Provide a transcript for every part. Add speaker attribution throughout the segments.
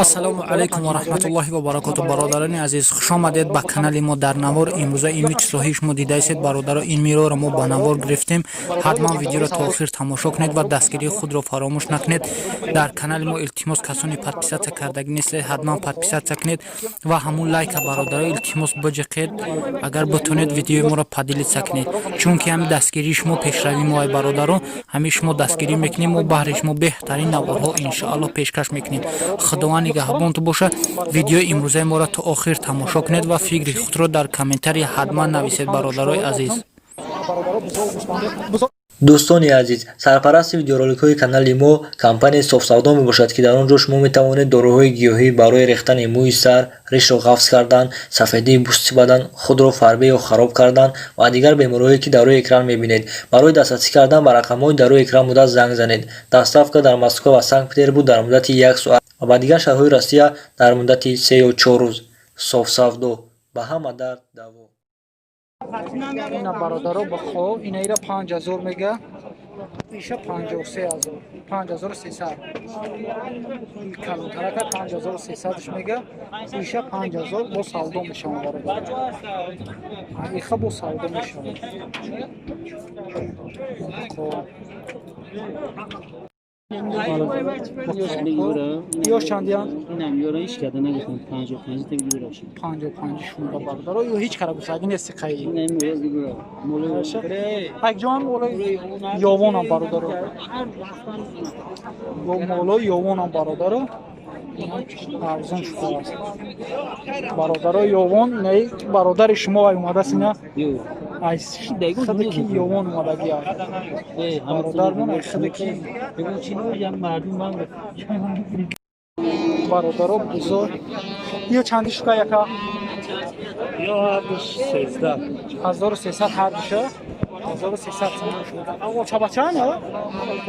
Speaker 1: Ассалому алайкум ва раҳматуллоҳи ва баракоту. Бародарони азиз, хушомадед ба канали мо. Дар навор имрӯза ин чизҳои шумо дидаистед, бародаро, ин мироро мо ба навор гирифтем. Ҳатман видеоро то охир тамошо кунед ва дастгирии худро фаромӯш накунед. Дар канали мо, илтимос, касоне подписаться кардагӣ нестед, ҳатман подписаться кунед ва ҳамун лайка, бародаро, илтимос, биҷиқед. Агар битонед, видеои моро поделиться кунед, чунки ҳами дастгирии шумо пешравии мо ай, бародаро. Ҳами шумо дастгирӣ мекунем, мо баҳри шумо беҳтарин наворҳо, иншоаллоҳ, пешкаш мекунем. Худованд нигаҳбонту бошад. Видеои имрӯзаи моро то охир тамошо кунед ва фикри худро дар комментария ҳатман нависед, бародарои азиз.
Speaker 2: Дӯстони азиз, сарпарасти видеороликҳои канали мо компанияи Софсавдо мебошад, ки дар он ҷо шумо метавонед доруҳои гиёҳӣ барои рехтани мӯи сар, ришро ғафз кардан, сафедии пӯсти бадан, худро фарбе ё хароб кардан ва дигар бемориҳое, ки дар рӯи экран мебинед. Барои дастрасӣ кардан ба рақамҳои дар рӯи экран буда занг занед. Доставка дар Москва ва Санкт Петербург дар муддати як соат ва ба дигар шаҳрҳои Россия дар муддати 3 ё 4 рӯз. Софсавдо — ба ҳама дард даво.
Speaker 3: Ина, бародаро, бихо, инаира 5000 мега, иша 53 000, 5300. Калонтарака 5300-ш мега, иша 5000. Бо савдо мешаванд, бародар, иха бо савдо мешаванд. Хоб, ёш чандиян?
Speaker 4: Инам ёра ҳеч када нагуфтам, 55 та юра шид.
Speaker 3: 55 шумода, бародаро, ё ҳеҷ кара гуфтаги нести қаи?
Speaker 4: Инам юра моло.
Speaker 3: Акҷоам молои ёвонам, бародаро, молои ёвонам, бародаро, арзон шудааст, бародаро. Ёвон инаи бародари шумо ай омадааст, ина ай худи ки ёвон омадаги ай бародармон, ай худи ки. Бародаро, бузор ё чанди шука яка?
Speaker 4: Ё ҳардуш 13.
Speaker 3: 1300, ҳардуша 1300 сомон шуда. Очабачан,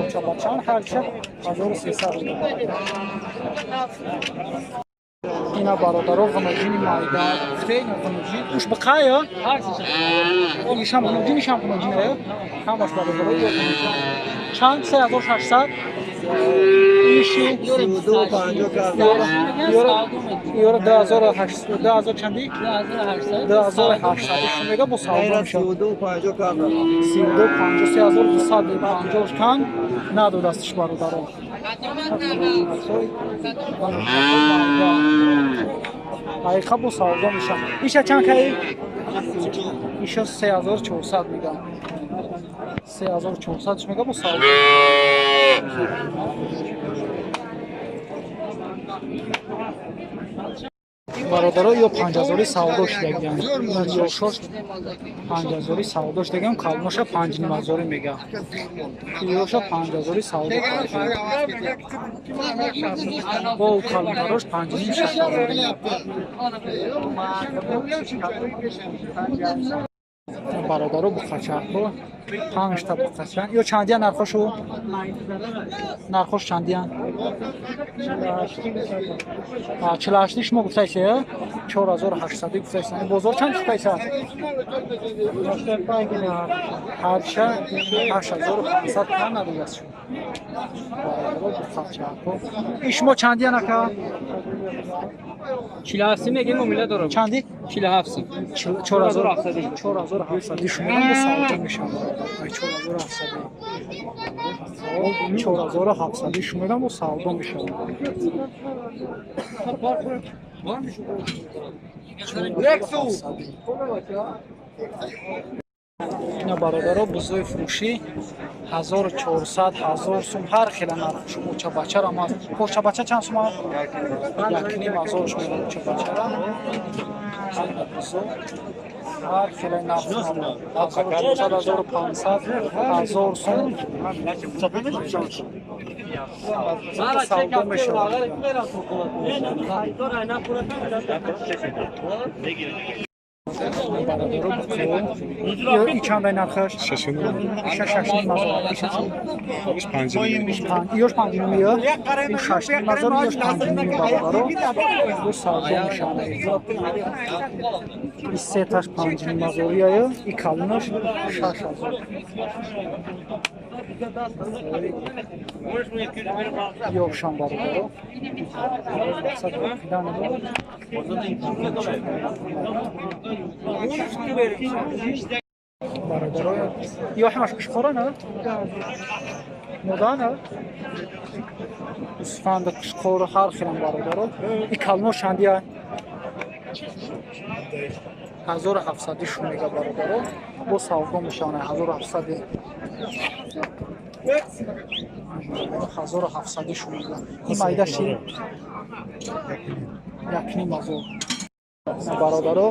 Speaker 3: очабачан, ҳардуша 1300. Ина, бародаро, ғуноҷини майда гуфте, ина ғуноҷин уш биқая, ишам ғуноҷин, ишам ғуноҷин, ҳамаш, бародаро, ё ғуноҷин чанд? 3600 иши ёра 2800, 2000 чанди? 2800 мега, бо савдо мешавад. 32 50, 3250 кан надодастиш, бародаро. Ҳақиқа бо савдо мешавад. Иша чанд каи? Иша 3400 мега, 3400 мега, бо савдо. Бародаро, ё панҷҳазори савдо шудагиам, ёшош панҷҳазори савдо шудагиам, калоноша панҷнимҳазорӣ мега, ёша панҷҳазори савдо, бо калонтарош панҷним, шашҳазорӣ. Бародаро, буқачаҳо панҷта буқача ё чандия нархошу? Нархош чандиян? 48-и шумо гуфтаисе, 4800-и гуфтаисе. Бозор чанд шудааиса? Ҳарша 8500 кан надодаст шуд. Бародаро, буқачаҳо и шумо чандиян, ака?
Speaker 4: 47 мегем, муомила дорам.
Speaker 3: Чанди?
Speaker 4: 47.
Speaker 3: 4700 шумо бо савдо мешавад. 4700, 4700 шумо бо савдо мешавад. Ина, бародаро, бузои фурӯшӣ 1400, 1000 сум, ҳар хела нархш. Очабачарам аст. Почабача чанд сум аст? 1500 шумеда очабачара. Бузо ҳар хела нарх: 1400, 1500, 1000 сум савдо мешавад. Бародаро, буқо. Ё и чандай нархаш? 6.5. Иша 6.5 ҳазор. Иша чӣ?
Speaker 5: 5.5.
Speaker 3: Ёш 5.5 ё? 6.5 ҳазор, ёш 5.5 бародаро. Бу савдо мешавад. И сеташ 5.5 ҳазория ё, и калонаш 6 ҳазор. Ёшам бародаро. Мақсад боқидан бародаро. Ё ҳамаш қишқора на? Мода на? Гӯсфанди қишқору ҳар хелам бародаро. И калоно шандия 1700 шу мега бародаро. Бо савдо мешаванд 1700. 1700 шу мега. Ин майда ши 1.5 ҳазор. Бародаро,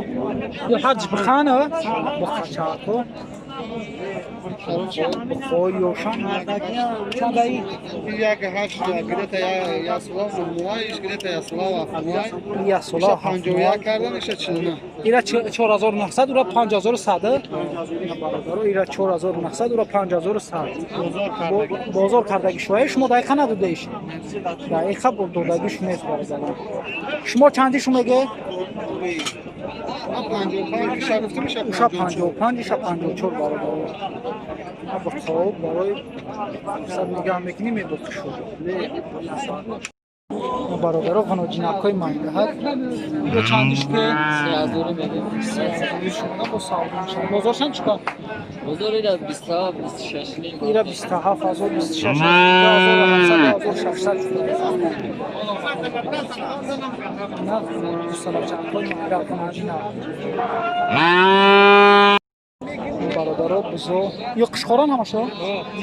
Speaker 3: ё ҳаҷ бихана бухачако бухои ёшан чандаи?
Speaker 5: Як ҳашт где-то я сола нуҳ, где-то я сола ҳафт.
Speaker 3: Я сола ҳафт.
Speaker 5: 51 кардан иша 49.
Speaker 3: Ира 4900, ура 5100. Бародаро, ира 4900, ура 5100. Бозор кардаги шуая шумо дақиқа надодаиш. Дақиқа додагиш нест бародаро. Шумо чанди шу меге?
Speaker 5: 55 иша гуфтем, иша
Speaker 3: Уша 55, иша 54 бародаро. Хоб, барои сад нигаҳ мекунӣ мебоқӣ шуд. Бародаро, ғаноҷинакҳои майдаҳак. Ё чандиш ке?
Speaker 4: 3000 мегем.
Speaker 3: 3000 шумо бо савдо мешавад. Бозоршан чӣ кор?
Speaker 4: Бозор ира 27, 26 ним.
Speaker 3: Ира 27 ҳазор, 26 ҳазор, 2600 шуда. На, гӯсалачакҳои майда ғаноҷинак. Бародаро, бузо. Ё қишқоран ҳамашо?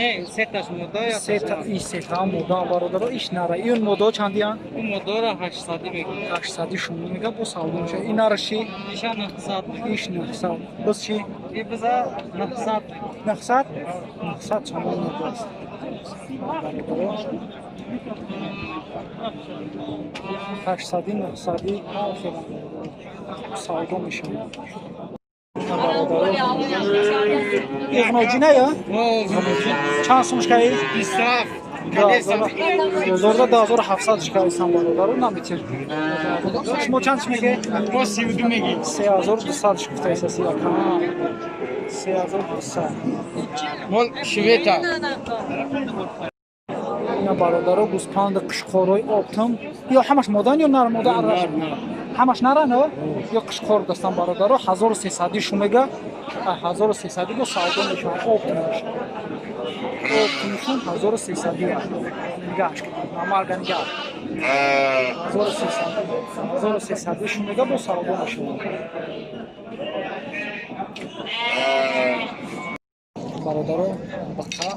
Speaker 4: Не, сеташ мода я.
Speaker 3: Сета, и сета мода бародаро, иш нара. Ин мода чандиян?
Speaker 4: У модора 800 мегӯ.
Speaker 3: 800 шумо мега бо савдо мешавад. Ин нара ши?
Speaker 4: Иша 900 мегӯ.
Speaker 3: Иш 900. Боз чӣ?
Speaker 4: И биза 900 мегӯ.
Speaker 3: 900? 900 сомон мода аст. Бародаро. 800, 900 ҳар хел савдо мешавад. Иғноҷина ё? Чанд сум шкаи?
Speaker 5: 27.
Speaker 3: Бозорда 2700 шкаисан бародаро, наметир. Шумо чанд чӣ меге?
Speaker 5: Мо 32 мегӣ.
Speaker 3: 3200 шуфтаиса сияка. 3200.
Speaker 5: Мол швета.
Speaker 3: Ина бародаро, гӯспанди қишқорои оптам. Ё ҳамаш модан ё нар мода араш? Ҳамаш наран ё қишқор дастан бародаро, 1300 шу мега. 1300 бо савдо мешавад. Оптимаш. Оптимшон 1300. Нигаҳш кунед. Намарга нигаҳ. 1300. 1300 шу мега бо савдо мешавад. Бародаро, бақа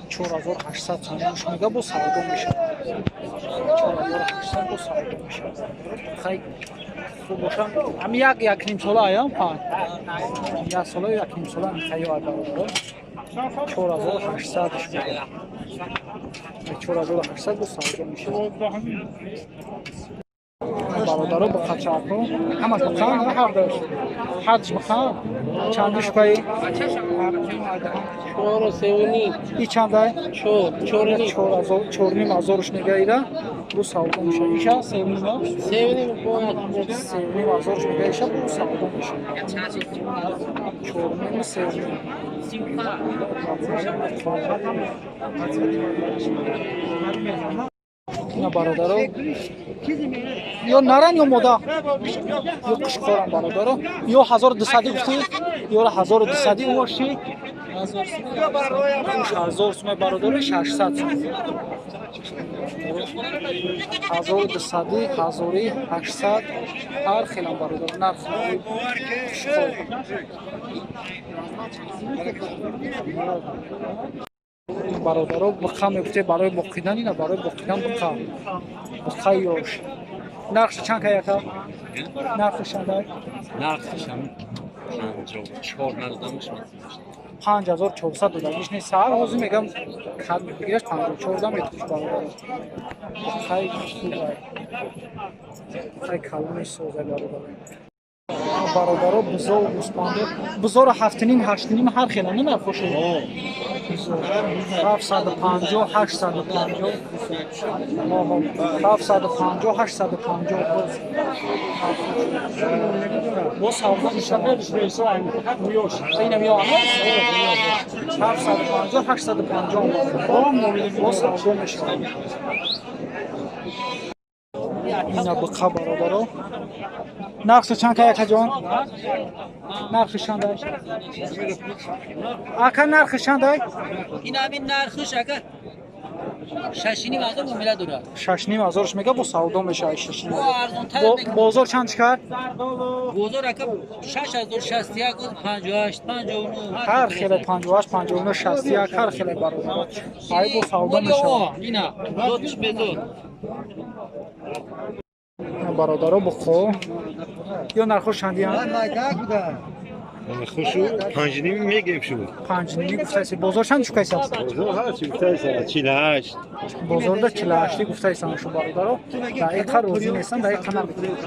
Speaker 3: 4800 сомон шу мега бо савдо мешавад. 4800 бо савдо мешавад. Хай хуб бошам. Ҳам як як ним сола аям пан. Як сола як ним сола мехайё бародаро. 4800 ш мега. 4800 бо савдо мешавад. Бародаро, бухачако ҳамаш буха ҳар душ. Ҳардуш буха чандиш пай?
Speaker 4: 4 3.5.
Speaker 3: И чандай?
Speaker 4: 4 4.5.
Speaker 3: 4000 4.5 ҳазорш мега ира. Бу савдо мешавад. Иша 3.5
Speaker 4: 3.5 бояд.
Speaker 3: 3.5 ҳазорш мега иша бу савдо мешавад. 4.5 3.5. Ина бародаро, ё наран ё мода ё қишқоран бародаро. Ё 1200 гуфтӣ, ё 1200 уоши 1000 сум бародаро, 600 сум. 1200, 1800 ҳар хелам бародаро нарх қишқор. Бародаро, буқа мегуфте барои боқидан, ина барои боқидан буқа. Буқа ёш. Нархш чанд кай яка? Нархш чанд?
Speaker 4: Нархш ҳам 54 надодамш.
Speaker 3: 5400 додагиш нест. Саҳар ҳозир мегам кад бигираш 54 дам метуш бародаро. Буқаи хубай. Буқаи калони созай бародаро. Бародаро, бузову гӯспандо, бузоро 7,5, 8,5, ҳар хела не нархошо. 750, 850, 750, 850. Бо савдо мешавад. Инам ё 750, 850 бо савдо мешавад. Ина буқа, бародаро, нархшо чанд ка, якаҷон? Нархи чандай, ака, нархи чандай?
Speaker 6: Ин ҳамин нархиш, ака, 6,5 ҳазор муомила дорад.
Speaker 3: 6,5 ҳазорш мега, бо савдо мешавад, 6,5.
Speaker 6: Бо арзонтар мекунад.
Speaker 3: Бозор чанд чикар?
Speaker 6: Бозор, ака, 6061, 58, 59.
Speaker 3: Ҳар хеле, 58, 59, 61, ҳар хеле, бародаро, ай бо савдо мешавад.
Speaker 6: Ина зотиш безот.
Speaker 3: Бародаро, буқо ё нархош чандиянд?
Speaker 7: Хушу 5,5 мегем шу.
Speaker 3: 5,5 гуфтаси. Бозор чанд чукайсаст?
Speaker 7: Бозор ҳарчи гуфтаиса, 48.
Speaker 3: Бозорда 48 гуфтаисан шу, бародаро, дар иқа розӣ нестан, дар иқа намекунанд.